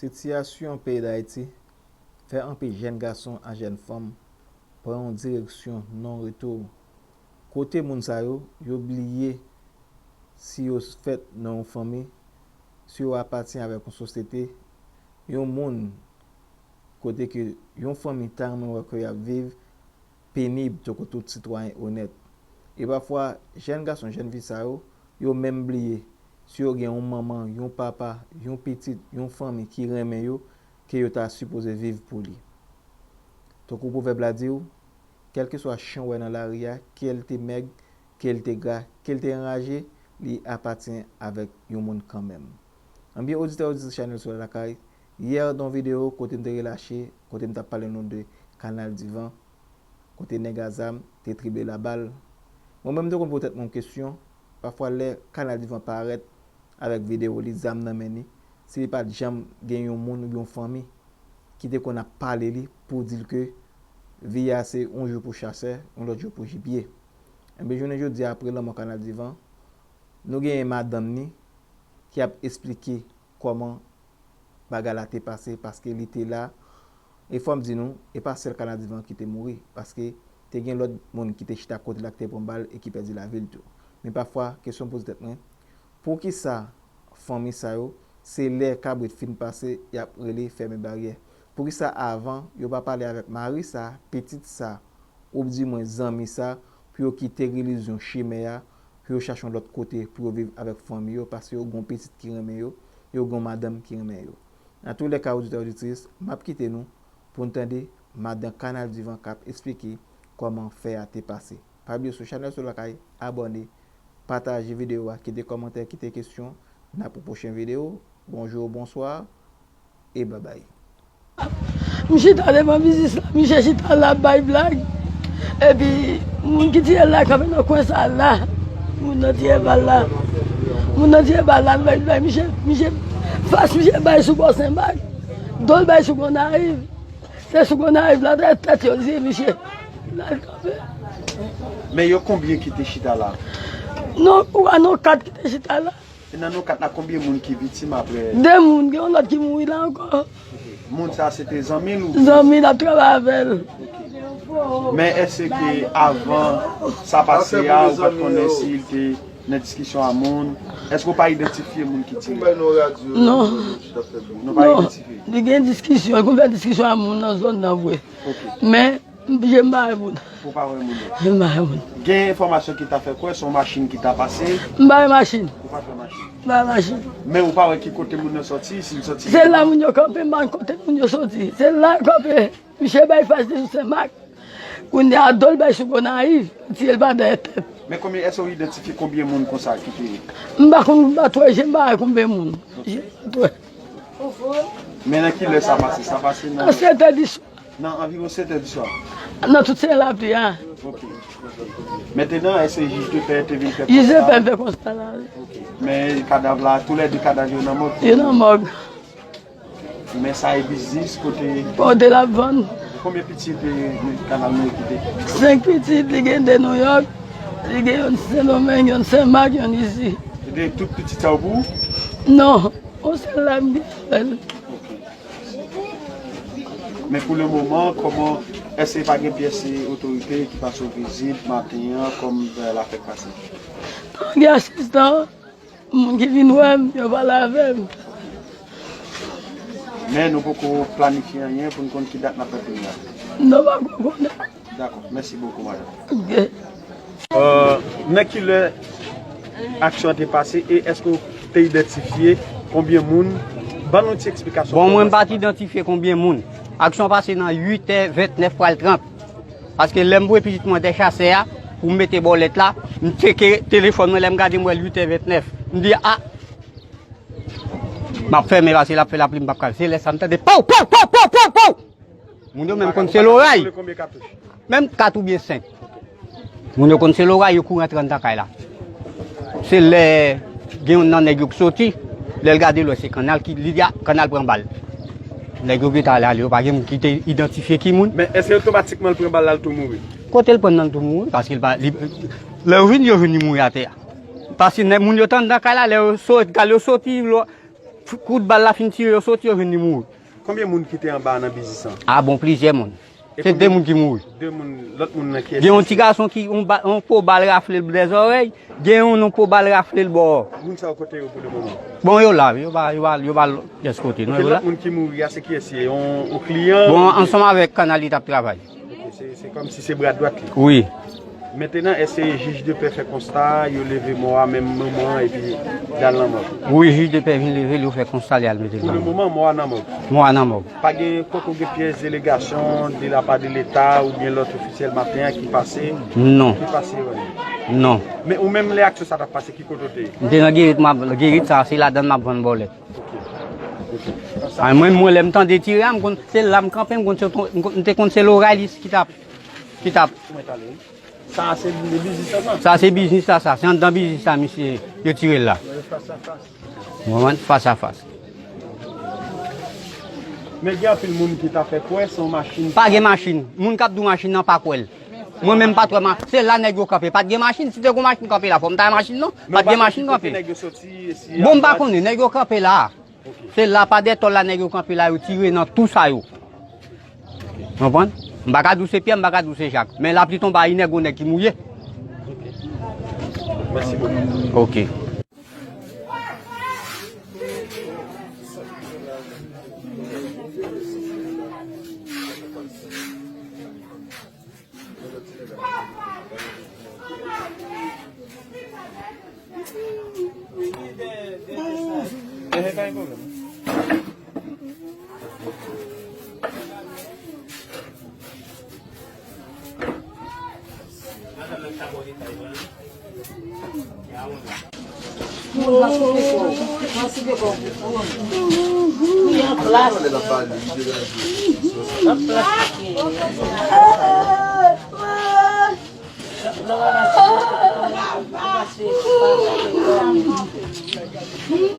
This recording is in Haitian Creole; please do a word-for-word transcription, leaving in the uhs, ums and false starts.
Sitiyasyon peyi Dayiti fè anpil jèn gason ak jèn fanm pran yon direksyon non retou. Kote moun sa yo, yo bliye si yo fèt nan yon fanmi, si yo apatyen avèk yon sosyete, yon moun kote ke yon fanmi ta renmen wè ke y ap viv penib tankou tout sitwayen onèt. E pafwa, jèn gason, jèn fi sa yo, yo menm bliye si yo gen yon manman, yon papa, yon pitit, yon fanmi ki renmen yo, ke yo ta sipoze viv pou li. Tankou pwovèb la di w, kèlkeswa chen w wè nan lari a, ke l te mèg, ke l te gra, ke l te anraje, li apatyen avèk yon moun kanmenm. Ebyen, oditè, oditris chanèl Solèy Lakay, yè nan yon videyo kote m te relache, kote m t ap pale nou de Kanal Divan, kote nèg a zam te trible labal. Mwen menm, m te konn poze tèt mwen yon kesyon, pafwa lè Kanal Divan parèt avèk videyo li, zam nan men li, si li pa t janm gen yon moun oubyen yon fanmi ki te konn ap pale li pou di l ke vi a se yon jou pou chasè, yon lòt jou pou jibye. Enben, jounen jodi a, apre lanmò Kanal Divan, nou genyen madanm ni ki ap esplike kòman bagay la te pase, paske li te la. E fò m di nou, e pa sèl Kanal Divan ki te mouri, paske te gen lòt moun ki te chita kote la ki te pran bal e ki pèdi lavi l tou. Men pafwa, kesyon m poze tèt mwen, poukisa fanmi sa yo, se lè kabrit fin pase, y ap rele fèmen baryè? Poukisa avan, yo pa pale avèk mari sa, pitit sa, oubdimwen zanmi sa, pou yo kite relizyon chimè a, pou yo chache yon lòt kote pou yo viv avèk fanmi yo, paske yo gen yon pitit ki renmen yo, yo gen yon madanm ki renmen yo. Nan tou lè ka, oditè, oditris, m ap kite nou pou n tande madan Kanal Divan k ap esplike kòman fè a te pase. Pa bliye sou chanèl Solèy Lakay, abòne, pataje videyo a, kite kòmantè, kite kesyon. N ap pou pwochen videyo. Bonjou, bonswa, e babay. M chita devan biznis la, misye chita la ap bay blag. Epi, moun ki tiye l la kanpe nan kwen sa la. Moun nan tiye bal la. Moun nan tiye bal la, bay, bay misye, misye, fas misye bay sou bò Senmak. Do l bay sou Gonayiv. Se sou Gonayiv la, tèt, tèt yo tiye misye. La l kanpe. Men yo konbyen ki te chita la? Non, ou a non kat ki te chita la. E nan nou kat la, konbyen moun ki viktim apre? De moun, gen yon lòt ki mouri la ankò. Moun sa se te zanmi l oubyen? Zanmi l ap travay avè l. Men èske avan sa pase a, ou pa t konnen si l te nan diskisyon a moun? Èske ou pa idantifye moun ki tire? Non. Nou pa idantifye? Li gen diskisyon, li konn fè diskisyon a moun nan zòn nan vre. Men, m je m pa wè moun. Ou pa wè moun yo? Je m pa wè moun. Gen enfòmasyon ki ta fè kwè se yon machin ki ta pase? M pa wè machin. Ou pa t wè machin? M pa wè machin. Men ou pa wè ki kote moun nan sòti, si l sòti? Se la moun yo kanpe, m pa konn kote moun yo sòti. Se la yo kanpe. Misye bay fas li sou Senmak. Kounye a, do l bay sou Gonayiv, tiye l pa dèyè tèt. Men konbyen, èske ou idantifye konbyen moun konsa ki te? M pa konn, m pa t wè, je m pa wè konbyen moun. Je m pa t wè. Men nan ki lè sa pase? Sa pase nan... Nan sèt è di swa. Nan anviwon sèt è di swa? Nan tout se lapli a. Ok. Mentenan, èske jij de pè te vin fè konsta? Jij de pè fè konsta la, wi. Ok. Men kadav la, toulède kadav yo nan mòg? Yo nan mòg. Men sa e biznis kote... Kote l ap vann. Konbyen pitit, e, Kanal Meri kite? Senk pitit, li gen de Nouyòk, li gen youn Sendomeng, youn Senmak, youn isi. E de tout pitit sa yo pou ou? Non, yon sèl la m gen avè l. Men pou le moman, kòman, èske pa gen pyès otorite ki pase w vizit maten an, kòm, e, lafèt pase? Gen asistan, moun ki vin wè m, yo pale avè m. Men nou poko planifye anyen pou n konn ki dat n ap fè premye a. Non, pa ko konnen. Dakò, mèsi bokou, madanm. Ok. Euh, nan ki lè aksyon an te pase e èske w te idantifye konbyen moun? Ban nou ti eksplikasyon. Bon, mwen, m pa t idantifye konbyen moun. Aksyon pase nan uit è vennèf pral trant. Paske lè m voye pitit mwen dèchasè a, pou m mete bòlèt la, m tcheke telefòn mwen, lè m gade, m wè l uit è vennèf. M di, a! M ap fèmen paske l ap fè lapli, m p ap ka. Se lè sa m tande pow, pow, pow! Moun yo menm konn se loray. Menm kat oubyen senk. Moun yo konn se loray, yo kouri antre anndan kay la. Se lè gen youn nan nèg yo ki soti, lè l gade l wè se Kannal ki, li di, a, Kannal pran bal. Nèg yo gentan ale, ale, yo pa gen moun ki te idantifye ki moun. Men èske otomatikman l pran bal la, l tou mouri? Kote l pran nan l tou mouri? Paske l pa, li, lè yo vin, yo jwenn li mouri atè a. Paske nèg moun yo t anndan kay la, lè yo sot, kal yo soti, lo-, Kout bal la fin tire, yo soti, yo jwenn li mouri. Konbyen moun ki te anba nan biznis lan? A bon, plizyè moun. Se de moun ki mouri. De moun, lòt moun nan kiyès? Gen yon ti gason ki, yon ba-, yon po bal rafle l dèzòrèy, gen yon, yon po bal rafle l bò. Moun sa yo kote yo pou le moman? Bon, yo la, yo pa, yo pa, yo pa lòt kote, non, yo la. Lòt moun ki mouri a, se kiyès ye? Yon, yon kliyan? Bon, ansanm avèk kanal li t ap travay. Ok, se, se kòmsi se bra dwat li. Wi. Mentenan, èske jij de pè fè konsta, yo leve mò a menm moman an epi l al nan mòg? Wi, jij de pè vin leve l, yo fè konsta li al mete l nan mòg. Pou le moman, mò a nan mòg. Mò a nan mòg. Pa gen, poko gen pyès delegasyon de la pa de Leta oubyen lòt ofisyèl maten an ki pase? Non. Ki pase wè? Non. Men ou menm lè aksyon sa t ap pase, ki kote w te ye? M te nan Gerit, m ap, Gerit sa, se ladan m ap vann bòlèt. Ok. Ok. Ay, mwen, mwen, lè m tande tire a, m konn, se la m kanpe, m konn se ton, m konn, m te konn se loray li ki t ap, ki t ap. Sa se biznis la, sa? Sa se biznis la, sa. Se anndan biznis la, misye, yo tire l la. Ou konprann? Fas a fas. Men gen anpil moun ki ta fè kwè se yon machin. Pa gen machin. Moun k ap dou machin nan pa kwè l. Mwen menm pa t wè ma-, se la nèg yo kanpe. Pa t gen machin. Si te gon machin kanpe la, fò m ta wè machin non. Pa t gen machin kanpe. Bon, m pa konnen. Nèg yo kanpe la. Se la pa dètòl la nèg yo kanpe la, yo tire nan tou sa yo. Konprann? M pa ka di w se Pyè, m pa ka di w se Jak. Men lapli tonbe a inè, gon nèg ki mouye. Mèsi bokou. Ok.